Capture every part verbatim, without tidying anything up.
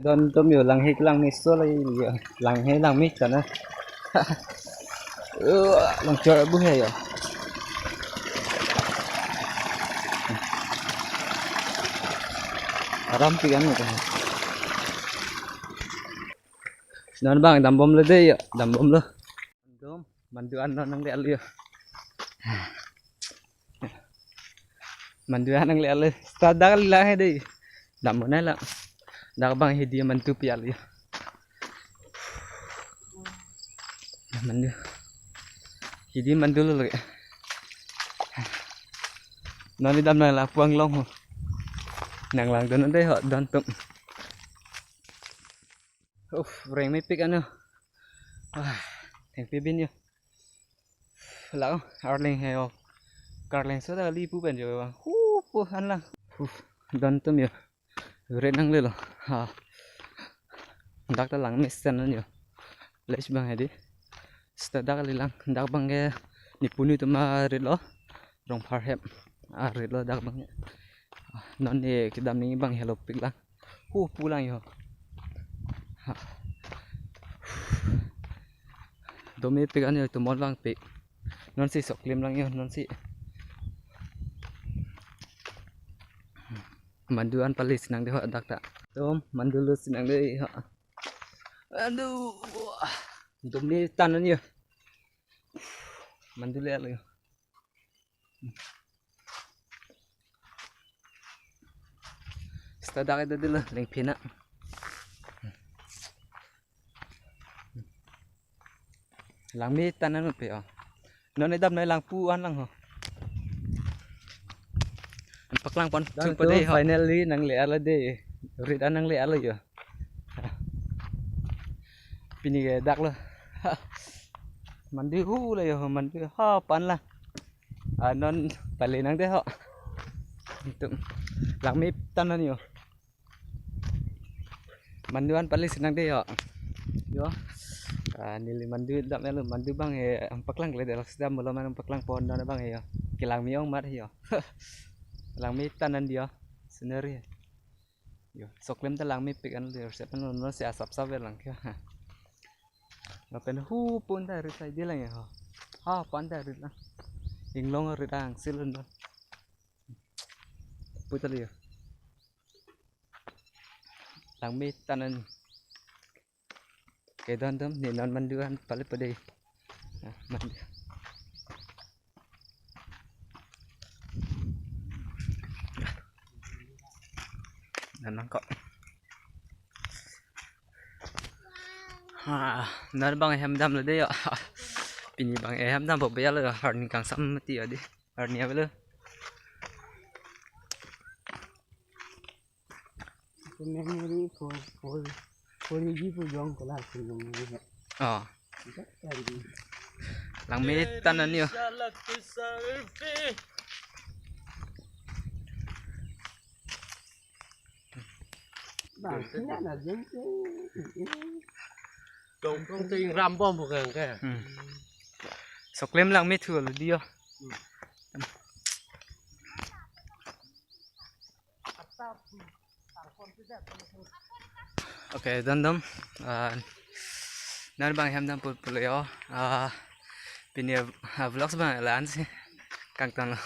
Don atum yo, langhe langmeso lagi yo. Langhe langme ta na. Uh, langchor abu he yo. Aram pigan mo. Non abang dambomlo dei yo, dambomlo. Dom, mandu an non nangle-etlo yo. Mandu an nangle-etlo. Seta dak kali lang he dei. Dambom nai lang. Dak abang hidi mandu pi-etlo yo. Mandu. Hidi mandulo lake. Non ne damnang lapu anglong ho. Nanglangdun dei ho, don atum. Uff, rengmepik ano. Ah, thengpi bin yo. Lang, arleng he yo. Karleng so ta kali pu pen yo bang. Hu, pu an lang. Uff, don atum yo. Rit nanglelo. Ha. Dak ta langmesen an yo. Lech abang hedi. Seta dak kali lang. Dak abang ke ne punu atum aritlo. Rongphar hem aritlo dak abang. Non ne kedam nangji abang helopik lang. Hu, pu lang yo. Ha. Domepik an yo, tomon vangpik. Nonsi sok klim lang yo, nonsi. Mandu an pali si nang dei ho dak ta. Dom, mandulo si nang dei ho. Aduh. Dom ne tan an yo. Mandu le-etlo yo. Seta dak ida dilo, lengphi na. Langme tan an pe o. Non ne damnang lapu an lang ho. Paklang pon. Dak chupa tu dei ho. Finally nangle-etlo dei. Rit an nangle-etlo yo. Pini ke dak lo. Mandu hu la yo, mandu ha pan la. Ah, non pali nang dei ho. Atum. Langme tan an yo. Mandu an pali si nang dei ho. Yo. Ah, neli mandu dam-etlo, mandu abang he, paklang kali dei, lasi dambomlo, mandu paklang pon don abang he yo. Kelangme ong mat he yo. Langme tan an dei yo. Scenery. Yo, sok klim ta langmepik an dei, seta non non si asap sap lang ke. Lapen hu pun ta rit sai dei lang yo. Ha pan ta rit lang. Inglong rit ang silun do. Pu ta li yo. Langme tan an. Ke don atum, ne non mandu an pali po dei. Ah, mandu. Nanang ko. Ha, non abang hem damlo dei yo. Pini abang hem dampo bia lo, arni kangsam mati yo dei. Arni avelo. Memory for, for, for G pu jong ko la memory he. Oh. Langme tan an yo. Bang, kena na jeng ke. Dong kong ting ram bom bukan ke. Hmm. Sok klim langme thulo dei yo. Hmm. Okay, don atum. Ah, non abang hem dampo pulo yo. Ah, pini, ah, vlogs abang la-an si kangton lo.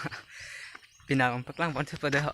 Pini abang paklang pon chupa dei ho.